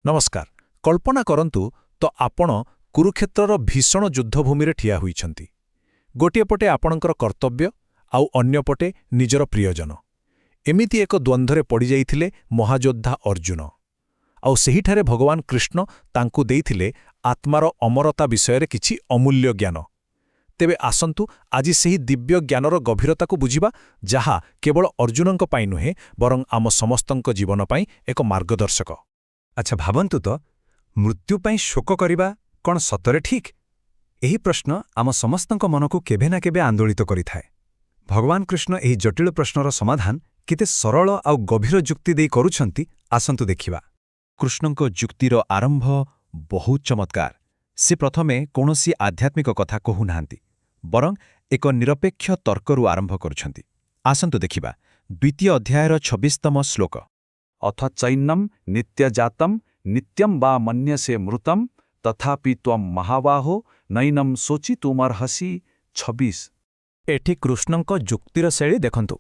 ନମସ୍କାର। କଳ୍ପନା କରନ୍ତୁ ତ, ଆପଣ କୁରୁକ୍ଷେତ୍ରର ଭୀଷଣ ଯୁଦ୍ଧଭୂମିରେ ଠିଆ ହୋଇଛନ୍ତି। ଗୋଟିଏ ପଟେ ଆପଣଙ୍କର କର୍ତ୍ତବ୍ୟ, ଆଉ ଅନ୍ୟପଟେ ନିଜର ପ୍ରିୟଜନ। ଏମିତି ଏକ ଦ୍ୱନ୍ଦ୍ୱରେ ପଡ଼ିଯାଇଥିଲେ ମହାଯୋଦ୍ଧା ଅର୍ଜୁନ। ଆଉ ସେହିଠାରେ ଭଗବାନ କୃଷ୍ଣ ତାଙ୍କୁ ଦେଇଥିଲେ ଆତ୍ମାର ଅମରତା ବିଷୟରେ କିଛି ଅମୂଲ୍ୟ ଜ୍ଞାନ। ତେବେ ଆସନ୍ତୁ, ଆଜି ସେହି ଦିବ୍ୟ ଜ୍ଞାନର ଗଭୀରତାକୁ ବୁଝିବା, ଯାହା କେବଳ ଅର୍ଜୁନଙ୍କ ପାଇଁ ନୁହେଁ, ବରଂ ଆମ ସମସ୍ତଙ୍କ ଜୀବନ ପାଇଁ ଏକ ମାର୍ଗଦର୍ଶକ। ଆଚ୍ଛା, ଭାବନ୍ତୁ ତ, ମୃତ୍ୟୁ ପାଇଁ ଶୋକ କରିବା କ'ଣ ସତରେ ଠିକ୍? ଏହି ପ୍ରଶ୍ନ ଆମ ସମସ୍ତଙ୍କ ମନକୁ କେବେ ନା କେବେ ଆନ୍ଦୋଳିତ କରିଥାଏ। ଭଗବାନ କୃଷ୍ଣ ଏହି ଜଟିଳ ପ୍ରଶ୍ନର ସମାଧାନ କେତେ ସରଳ ଆଉ ଗଭୀର ଯୁକ୍ତି ଦେଇ କରୁଛନ୍ତି, ଆସନ୍ତୁ ଦେଖିବା। କୃଷ୍ଣଙ୍କ ଯୁକ୍ତିର ଆରମ୍ଭ ବହୁତ ଚମତ୍କାର। ସେ ପ୍ରଥମେ କୌଣସି ଆଧ୍ୟାତ୍ମିକ କଥା କହୁନାହାନ୍ତି, ବରଂ ଏକ ନିରପେକ୍ଷ ତର୍କରୁ ଆରମ୍ଭ କରୁଛନ୍ତି। ଆସନ୍ତୁ ଦେଖିବା ଦ୍ୱିତୀୟ ଅଧ୍ୟାୟର 26ତମ ଶ୍ଲୋକ। ଅଥ ଚୈନମ୍ ନିତ୍ୟଜାତମ୍ ନିତ୍ୟମ୍ ବା ମନ୍ୟସେ ମୃତମ୍ ତଥାପି ତ୍ୱମ୍ ମହାବାହୋ ନୈନମ୍ ଶୋଚିତୁମର୍ହସି। 26। ଏଠି କୃଷ୍ଣଙ୍କ ଯୁକ୍ତିର ଶୈଳୀ ଦେଖନ୍ତୁ।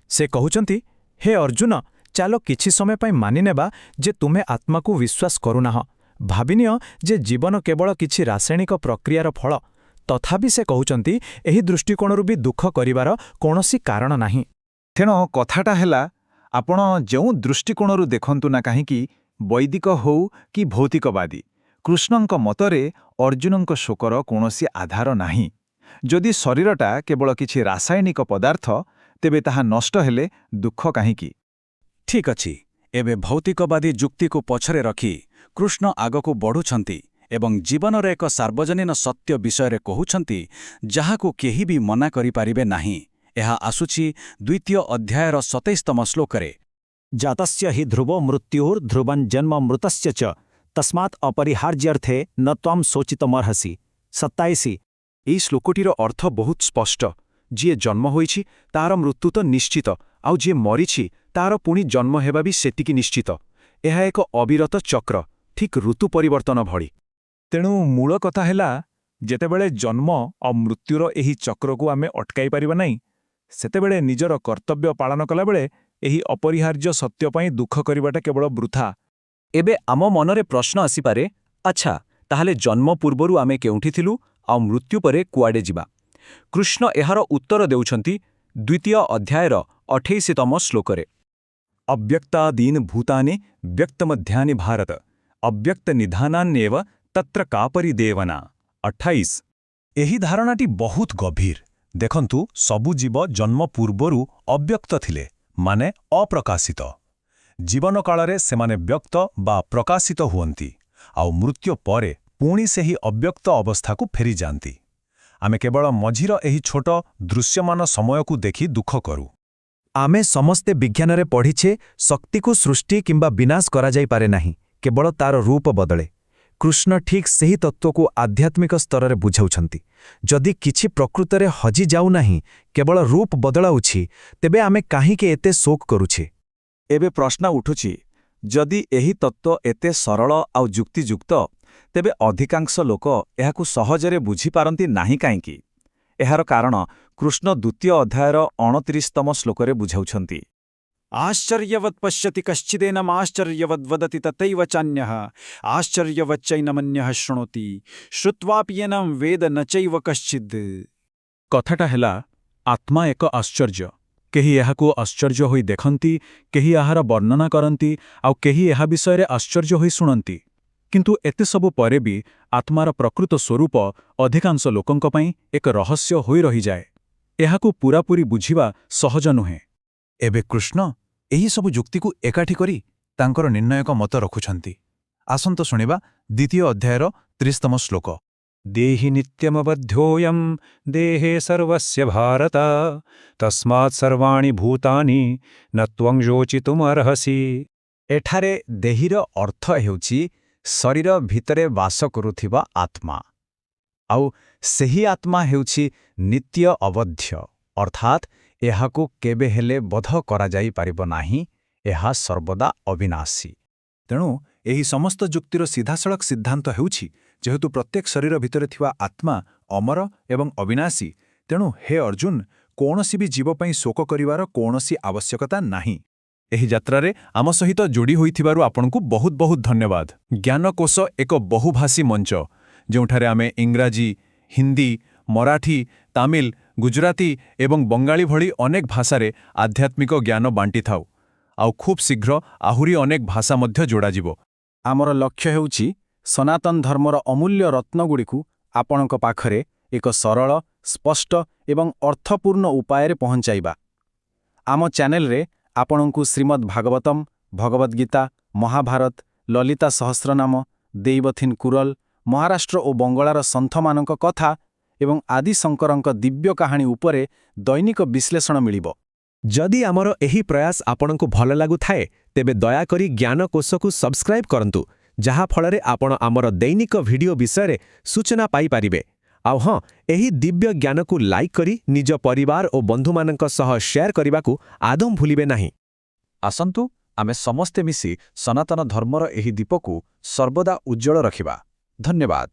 ସେ କହୁଛନ୍ତି, ହେ ଅର୍ଜୁନ, ଚାଲ କିଛି ସମୟ ପାଇଁ ମାନିନେବା ଯେ ତୁମେ ଆତ୍ମାକୁ ବିଶ୍ୱାସ କରୁନାହଁ। ଭାବିନିଅ ଯେ ଜୀବନ କେବଳ କିଛି ରାସାୟନିକ ପ୍ରକ୍ରିୟାର ଫଳ। ତଥାପି ସେ କହୁଛନ୍ତି, ଏହି ଦୃଷ୍ଟିକୋଣରୁ ବି ଦୁଃଖ କରିବାର କୌଣସି କାରଣ ନାହିଁ। ତେଣୁ କଥାଟା ହେଲା, ଆପଣ ଯେଉଁ ଦୃଷ୍ଟିକୋଣରୁ ଦେଖନ୍ତୁ ନା କାହିଁକି, ବୈଦିକ ହେଉ କି ଭୌତିକବାଦୀ, କୃଷ୍ଣଙ୍କ ମତରେ ଅର୍ଜୁନଙ୍କ ଶୋକର କୌଣସି ଆଧାର ନାହିଁ। ଯଦି ଶରୀରଟା କେବଳ କିଛି ରାସାୟନିକ ପଦାର୍ଥ, ତେବେ ତାହା ନଷ୍ଟ ହେଲେ ଦୁଃଖ କାହିଁକି? ଠିକ୍ ଅଛି, ଏବେ ଭୌତିକବାଦୀ ଯୁକ୍ତିକୁ ପଛରେ ରଖି କୃଷ୍ଣ ଆଗକୁ ବଢ଼ୁଛନ୍ତି ଏବଂ ଜୀବନର ଏକ ସାର୍ବଜନୀନ ସତ୍ୟ ବିଷୟରେ କହୁଛନ୍ତି, ଯାହାକୁ କେହି ବି ମନା କରିପାରିବେ ନାହିଁ। ଏହା ଆସୁଛି ଦ୍ୱିତୀୟ ଅଧ୍ୟାୟର 27ତମ ଶ୍ଲୋକରେ। ଜାତସ୍ୟ ହି ଧ୍ରୁବୋ ମୃତ୍ୟୁର୍ ଜନ୍ମ ମୃତସ୍ୟ ଚ ତସ୍ମାତ୍ ଅପରିହାର୍ଯ୍ୟର୍ଥେ ନ ତ୍ୱಂ ଶୋଚିତୁମର୍ହସି। 27। ଏହି ଶ୍ଲୋକଟିର ଅର୍ଥ ବହୁତ ସ୍ପଷ୍ଟ। ଯିଏ ଜନ୍ମ ହୋଇଛି, ତାର ମୃତ୍ୟୁ ତ ନିଶ୍ଚିତ, ଆଉ ଯିଏ ମରିଛି, ତାର ପୁଣି ଜନ୍ମ ହେବା ବି ସେତିକି ନିଶ୍ଚିତ। ଏହା ଏକ ଅବିରତ ଚକ୍ର, ଠିକ୍ ଋତୁ ପରିବର୍ତ୍ତନ ଭଳି। ତେଣୁ ମୂଳ କଥା ହେଲା, ଯେତେବେଳେ ଜନ୍ମ ଆଉ ମୃତ୍ୟୁର ଏହି ଚକ୍ରକୁ ଆମେ ଅଟକାଇ ପାରିବା ନାହିଁ, ସେତେବେଳେ ନିଜର କର୍ତ୍ତବ୍ୟ ପାଳନ କଲାବେଳେ ଏହି ଅପରିହାର୍ଯ୍ୟ ସତ୍ୟ ପାଇଁ ଦୁଃଖ କରିବାଟା କେବଳ ବୃଥା। ଏବେ ଆମ ମନରେ ପ୍ରଶ୍ନ ଆସିପାରେ, ଆଚ୍ଛା, ତାହେଲେ ଜନ୍ମ ପୂର୍ବରୁ ଆମେ କେଉଁଠି ଥିଲୁ ଆଉ ମୃତ୍ୟୁ ପରେ କୁଆଡ଼େ ଯିବା? କୃଷ୍ଣ ଏହାର ଉତ୍ତର ଦେଉଛନ୍ତି ଦ୍ୱିତୀୟ ଅଧ୍ୟାୟର 28ତମ ଶ୍ଲୋକରେ। ଅବ୍ୟକ୍ତାଦୀନ ଭୂତାନି ବ୍ୟକ୍ତମଧ୍ୟାନି ଭାରତ ଅବ୍ୟକ୍ତ ନିଧାନାନ୍ୟେବ ତତ୍ର କାପରି ଦେବନା। 28। ଏହି ଧାରଣାଟି ବହୁତ ଗଭୀର। ଦେଖନ୍ତୁ, ସବୁ ଜୀବ ଜନ୍ମ ପୂର୍ବରୁ ଅବ୍ୟକ୍ତ ଥିଲେ, ମାନେ ଅପ୍ରକାଶିତ। ଜୀବନକାଳରେ ସେମାନେ ବ୍ୟକ୍ତ ବା ପ୍ରକାଶିତ ହୁଅନ୍ତି, ଆଉ ମୃତ୍ୟୁ ପରେ ପୁଣି ସେହି ଅବ୍ୟକ୍ତ ଅବସ୍ଥାକୁ ଫେରିଯାଆନ୍ତି। ଆମେ କେବଳ ମଝିର ଏହି ଛୋଟ ଦୃଶ୍ୟମାନ ସମୟକୁ ଦେଖି ଦୁଃଖ କରୁ। ଆମେ ସମସ୍ତେ ବିଜ୍ଞାନରେ ପଢ଼ିଛେ, ଶକ୍ତିକୁ ସୃଷ୍ଟି କିମ୍ବା ବିନାଶ କରାଯାଇପାରେ ନାହିଁ, କେବଳ ତାର ରୂପ ବଦଳେ। କୃଷ୍ଣ ଠିକ୍ ସେହି ତତ୍ତ୍ୱକୁ ଆଧ୍ୟାତ୍ମିକ ସ୍ତରରେ ବୁଝାଉଛନ୍ତି। ଯଦି କିଛି ପ୍ରକୃତରେ ହଜି ଯାଉନାହିଁ, କେବଳ ରୂପ ବଦଳାଉଛି, ତେବେ ଆମେ କାହିଁକି ଏତେ ଶୋକ କରୁଛେ? ଏବେ ପ୍ରଶ୍ନ ଉଠୁଛି, ଯଦି ଏହି ତତ୍ତ୍ୱ ଏତେ ସରଳ ଆଉ ଯୁକ୍ତିଯୁକ୍ତ, ତେବେ ଅଧିକାଂଶ ଲୋକ ଏହାକୁ ସହଜରେ ବୁଝିପାରନ୍ତି ନାହିଁ କାହିଁକି? ଏହାର କାରଣ କୃଷ୍ଣ ଦ୍ୱିତୀୟ ଅଧ୍ୟାୟର 29ତମ ଶ୍ଲୋକରେ ବୁଝାଉଛନ୍ତି। आश्चर्यवत् पश्यति कश्चिदेनमाश्चर्यवद्वदति तथैव चान्यः आश्चर्यवच्चैनमन्यः शृणोति श्रुत्वाप्येनं वेद न चैव कश्चित्। କଥାଟା ହେଲା, ଆତ୍ମା ଏକ ଆଶ୍ଚର୍ଯ୍ୟ। କେହି ଏହାକୁ ଆଶ୍ଚର୍ଯ୍ୟ ହୋଇ ଦେଖନ୍ତି, କେହି ଏହାର ବର୍ଣ୍ଣନା କରନ୍ତି, ଆଉ କେହି ଏହା ବିଷୟରେ ଆଶ୍ଚର୍ଯ୍ୟ ହୋଇ ଶୁଣନ୍ତି। କିନ୍ତୁ ଏତେ ସବୁ ପରେ ବି ଆତ୍ମାର ପ୍ରକୃତ ସ୍ୱରୂପ ଅଧିକାଂଶ ଲୋକଙ୍କ ପାଇଁ ଏକ ରହସ୍ୟ ହୋଇ ରହିଯାଏ। ଏହାକୁ ପୂରାପୂରି ବୁଝିବା ସହଜ ନୁହେଁ। ଏବେ କୃଷ୍ଣ ଏହି ସବୁ ଯୁକ୍ତିକୁ ଏକାଠି କରି ତାଙ୍କର ନିର୍ଣ୍ଣାୟକ ମତ ରଖୁଛନ୍ତି। ଆସନ୍ତୁ ଶୁଣିବା ଦ୍ୱିତୀୟ ଅଧ୍ୟାୟର 30ତମ ଶ୍ଲୋକ। देही नित्यमवध्योऽयं देहे सर्वस्य भारत तस्मात् सर्वाणि भूतानि न त्वं शोचितुमर्हसि। ଏଠାରେ ଦେହୀର ଅର୍ଥ ହେଉଛି ଶରୀର ଭିତରେ ବାସ କରୁଥିବା ଆତ୍ମା। ଆଉ ସେହି ଆତ୍ମା ହେଉଛି ନିତ୍ୟ ଅବଧ୍ୟ, ଅର୍ଥାତ୍ ଏହାକୁ କେବେ ହେଲେ ବଧ କରାଯାଇପାରିବ ନାହିଁ। ଏହା ସର୍ବଦା ଅବିନାଶୀ। ତେଣୁ ଏହି ସମସ୍ତ ଯୁକ୍ତିର ସିଧାସଳଖ ସିଦ୍ଧାନ୍ତ ହେଉଛି, ଯେହେତୁ ପ୍ରତ୍ୟେକ ଶରୀର ଭିତରେ ଥିବା ଆତ୍ମା ଅମର ଏବଂ ଅବିନାଶୀ, ତେଣୁ ହେ ଅର୍ଜୁନ, କୌଣସି ବି ଜୀବ ପାଇଁ ଶୋକ କରିବାର କୌଣସି ଆବଶ୍ୟକତା ନାହିଁ। ଏହି ଯାତ୍ରାରେ ଆମ ସହିତ ଯୋଡ଼ି ହୋଇଥିବାରୁ ଆପଣଙ୍କୁ ବହୁତ ବହୁତ ଧନ୍ୟବାଦ। ଜ୍ଞାନକୋଷ ଏକ ବହୁଭାଷୀ ମଞ୍ଚ, ଯେଉଁଠାରେ ଆମେ ଇଂରାଜୀ, ହିନ୍ଦୀ, ମରାଠୀ, ତାମିଲ, ଗୁଜରାତି ଏବଂ ବଙ୍ଗାଳୀ ଭଳି ଅନେକ ଭାଷାରେ ଆଧ୍ୟାତ୍ମିକ ଜ୍ଞାନ ବାଣ୍ଟିଥାଉ। ଆଉ ଖୁବ୍ ଶୀଘ୍ର ଆହୁରି ଅନେକ ଭାଷା ମଧ୍ୟ ଯୋଡ଼ାଯିବ। ଆମର ଲକ୍ଷ୍ୟ ହେଉଛି ସନାତନ ଧର୍ମର ଅମୂଲ୍ୟ ରତ୍ନଗୁଡ଼ିକୁ ଆପଣଙ୍କ ପାଖରେ ଏକ ସରଳ, ସ୍ପଷ୍ଟ ଏବଂ ଅର୍ଥପୂର୍ଣ୍ଣ ଉପାୟରେ ପହଞ୍ଚାଇବା। ଆମ ଚ୍ୟାନେଲରେ ଆପଣଙ୍କୁ ଶ୍ରୀମଦ୍ ଭାଗବତମ, ଭଗବଦ୍ ଗୀତା, ମହାଭାରତ, ଲଲିତା ସହସ୍ରନାମ, ଦେଇବଥିନ୍ କୁରଲ, ମହାରାଷ୍ଟ୍ର ଓ ବଙ୍ଗଳାର ସନ୍ଥମାନଙ୍କ କଥା ଏବଂ ଆଦି ଶଙ୍କରଙ୍କ ଦିବ୍ୟ କାହାଣୀ ଉପରେ ଦୈନିକ ବିଶ୍ଳେଷଣ ମିଳିବ। ଯଦି ଆମର ଏହି ପ୍ରୟାସ ଆପଣଙ୍କୁ ଭଲ ଲାଗୁଥାଏ, ତେବେ ଦୟାକରି ଜ୍ଞାନକୋଷକୁ ସବସ୍କ୍ରାଇବ୍ କରନ୍ତୁ, ଯାହାଫଳରେ ଆପଣ ଆମର ଦୈନିକ ଭିଡିଓ ବିଷୟରେ ସୂଚନା ପାଇପାରିବେ। ଆଉ ହଁ, ଏହି ଦିବ୍ୟ ଜ୍ଞାନକୁ ଲାଇକ୍ କରି ନିଜ ପରିବାର ଓ ବନ୍ଧୁମାନଙ୍କ ସହ ସେୟାର କରିବାକୁ ଆଦୌ ଭୁଲିବେ ନାହିଁ। ଆସନ୍ତୁ ଆମେ ସମସ୍ତେ ମିଶି ସନାତନ ଧର୍ମର ଏହି ଦୀପକୁ ସର୍ବଦା ଉଜ୍ଜ୍ୱଳ ରଖିବା। ଧନ୍ୟବାଦ।